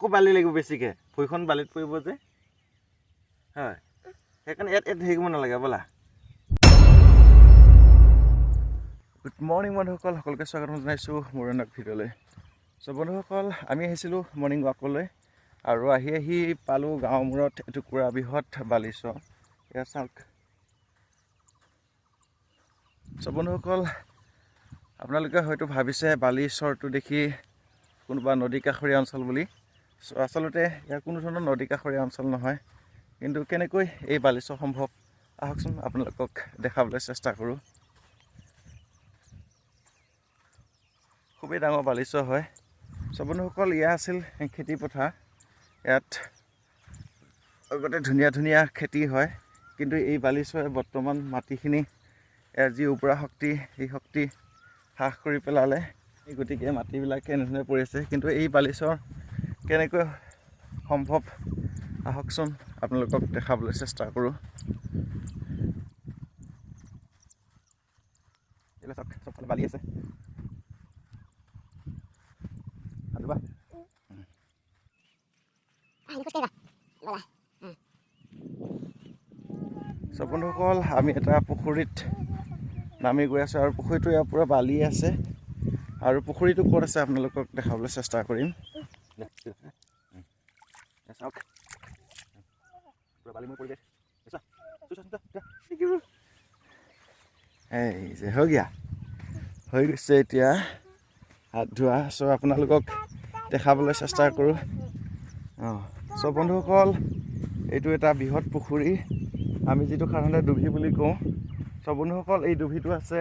আকৌ বালি লাগিব বেছিকৈ, ভৰিখন বালিত পৰিব যে, হয়, সেইকাৰণে ইয়াত ইয়াত হেৰি কৰিব নালাগে। ব'লা। গুড মৰ্ণিং বন্ধুসকল, সকলোকে স্বাগতম জনাইছোঁ মোৰ অন্য ভিডিঅ'লৈ। চ' বন্ধুসকল, আমি আহিছিলোঁ মৰ্ণিং ৱাকলৈ আৰু আহি আহি পালোঁ গাঁৱৰ মূৰত এটুকুৰা বৃহৎ বালিচৰ। এয়া চাওক। চ' বন্ধুসকল, আপোনালোকে হয়তো ভাবিছে বালিচৰটো দেখি কোনোবা নদী কাষৰীয়া অঞ্চল বুলি। চ' আচলতে ইয়াৰ কোনো ধৰণৰ নদী কাষৰীয়া অঞ্চল নহয়, কিন্তু কেনেকৈ এই বালিচৰ সম্ভৱ, আহকচোন আপোনালোকক দেখাবলৈ চেষ্টা কৰোঁ। খুবেই ডাঙৰ বালিচৰ হয়। চ' বন্ধুসকল, এয়া আছিল খেতি পথাৰ। ইয়াত আগতে ধুনীয়া ধুনীয়া খেতি হয়, কিন্তু এই বালিচৰে বৰ্তমান মাটিখিনি ইয়াৰ যি উৰ্বৰা শক্তি, সেই শক্তি হ্ৰাস কৰি পেলালে। গতিকে মাটিবিলাক এনেধৰণে পৰি আছে। কিন্তু এই বালিচৰ কেনেকৈ সম্ভৱ, আহকচোন আপোনালোকক দেখাবলৈ চেষ্টা কৰোঁ। এইবিলাক চাওক, চবফালে বালি আছে। চ' বন্ধুসকল, আমি এটা পুখুৰীত নামি গৈ আছোঁ আৰু পুখুৰীটো ইয়াৰ পূৰা বালি আছে। আৰু পুখুৰীটো ক'ত আছে আপোনালোকক দেখাবলৈ চেষ্টা কৰিম। চাওক, এই যে হৈ গিয়া, হৈ গৈছে এতিয়া হাত ধোৱা। চ' আপোনালোকক দেখাবলৈ চেষ্টা কৰোঁ। অঁ, চ' বন্ধুসকল, এইটো এটা বৃহৎ পুখুৰী, আমি যিটো সাধাৰণতে ডুভি বুলি কওঁ। চ' বন্ধুসকল, এই ডুভিটো আছে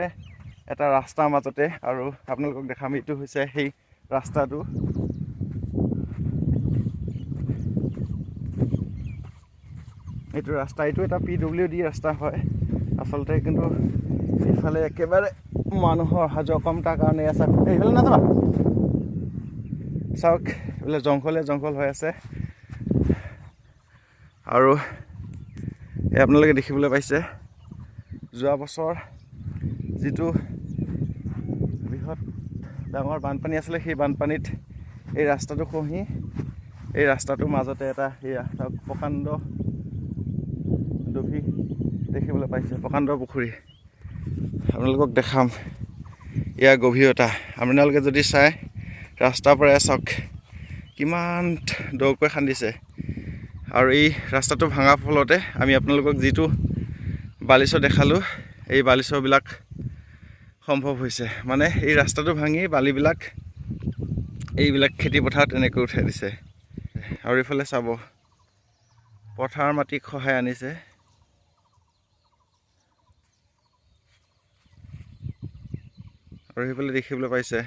এটা ৰাস্তাৰ মাজতে আৰু আপোনালোকক দেখাম, এইটো হৈছে সেই ৰাস্তাটো। এইটো ৰাস্তা, এইটো এটা PWD ৰাস্তা হয় আচলতে, কিন্তু এইফালে একেবাৰে মানুহৰ অহা যোৱা কম, তাৰ কাৰণে আছে। এইফালে নাযাবা, চাওক এইফালে জংঘলে জংঘল হৈ আছে। আৰু এই আপোনালোকে দেখিবলৈ পাইছে, যোৱা বছৰ যিটো বৃহৎ ডাঙৰ বানপানী আছিলে, সেই বানপানীত এই ৰাস্তাটো খহি এই ৰাস্তাটোৰ মাজতে এটা সেয়া চাওক প্ৰকাণ্ড ডুভি দেখিবলৈ পাইছে, প্ৰকাণ্ড পুখুৰী। আপোনালোকক দেখাম ইয়াৰ গভীৰতা। আপোনালোকে যদি চাই ৰাস্তাৰ পৰাই চাওক কিমান দকৈ খান্দিছে। আৰু এই ৰাস্তাটো ভাঙাৰ ফলতে আমি আপোনালোকক যিটো বালিচৰ দেখালোঁ, এই বালিচৰবিলাক সম্ভৱ হৈছে। মানে এই ৰাস্তাটো ভাঙি বালিবিলাক এইবিলাক খেতি পথাৰত এনেকৈ উঠাই দিছে। আৰু এইফালে চাব, পথাৰ মাটি খহাই আনিছে। আৰু সেইফালে দেখিবলৈ পাইছে,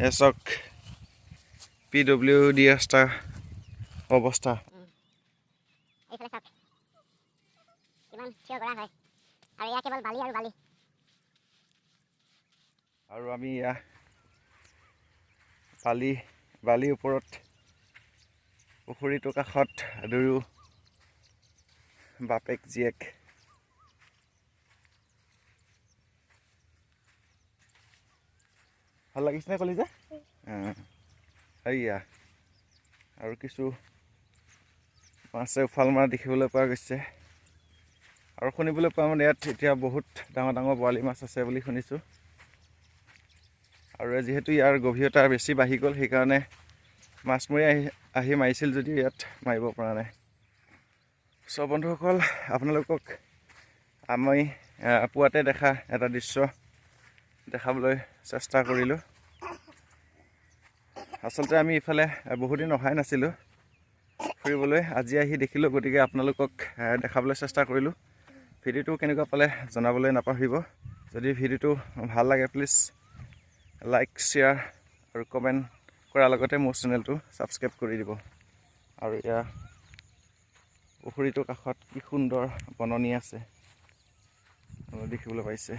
এয়া চাওক PWD ৰাস্তাৰ অৱস্থা। এইফালে চাওক কিমান থিয় কৰা হয়, আৰু এয়া কেৱল বালি আৰু বালি। আৰু আমি এয়া বালি বালিৰ ওপৰত পুখুৰীটোৰ কাষত দুয়ো বাপেক জীয়েক। ভাল লাগিছেনে কলিজা? এইয়া আৰু কিছু মাছে উফাল মৰা দেখিবলৈ পোৱা গৈছে। আৰু শুনিবলৈ পোৱা মানে ইয়াত এতিয়া বহুত ডাঙৰ ডাঙৰ বৰালি মাছ আছে বুলি শুনিছোঁ। আৰু যিহেতু ইয়াৰ গভীৰতা বেছি বাঢ়ি গ'ল, সেইকাৰণে মাছমৰীয়া আহি আহি মাৰিছিল যদিও ইয়াত মাৰিব পৰা নাই। চ' বন্ধুসকল, আপোনালোকক আমি পুৱাতে দেখা এটা দৃশ্য দেখাবলৈ চেষ্টা কৰিলোঁ। আচলতে আমি ইফালে বহুদিন অহাই নাছিলোঁ ফুৰিবলৈ, আজি আহি দেখিলোঁ, গতিকে আপোনালোকক দেখাবলৈ চেষ্টা কৰিলোঁ। ভিডিঅ'টো কেনেকুৱা পালে জনাবলৈ নাপাহৰিব। যদি ভিডিঅ'টো ভাল লাগে প্লিজ লাইক, শ্বেয়াৰ আৰু কমেণ্ট কৰাৰ লগতে মোৰ চেনেলটো ছাবস্ক্ৰাইব কৰি দিব। আৰু এয়া পুখুৰীটোৰ কাষত কি সুন্দৰ বননি আছে দেখিবলৈ পাইছে।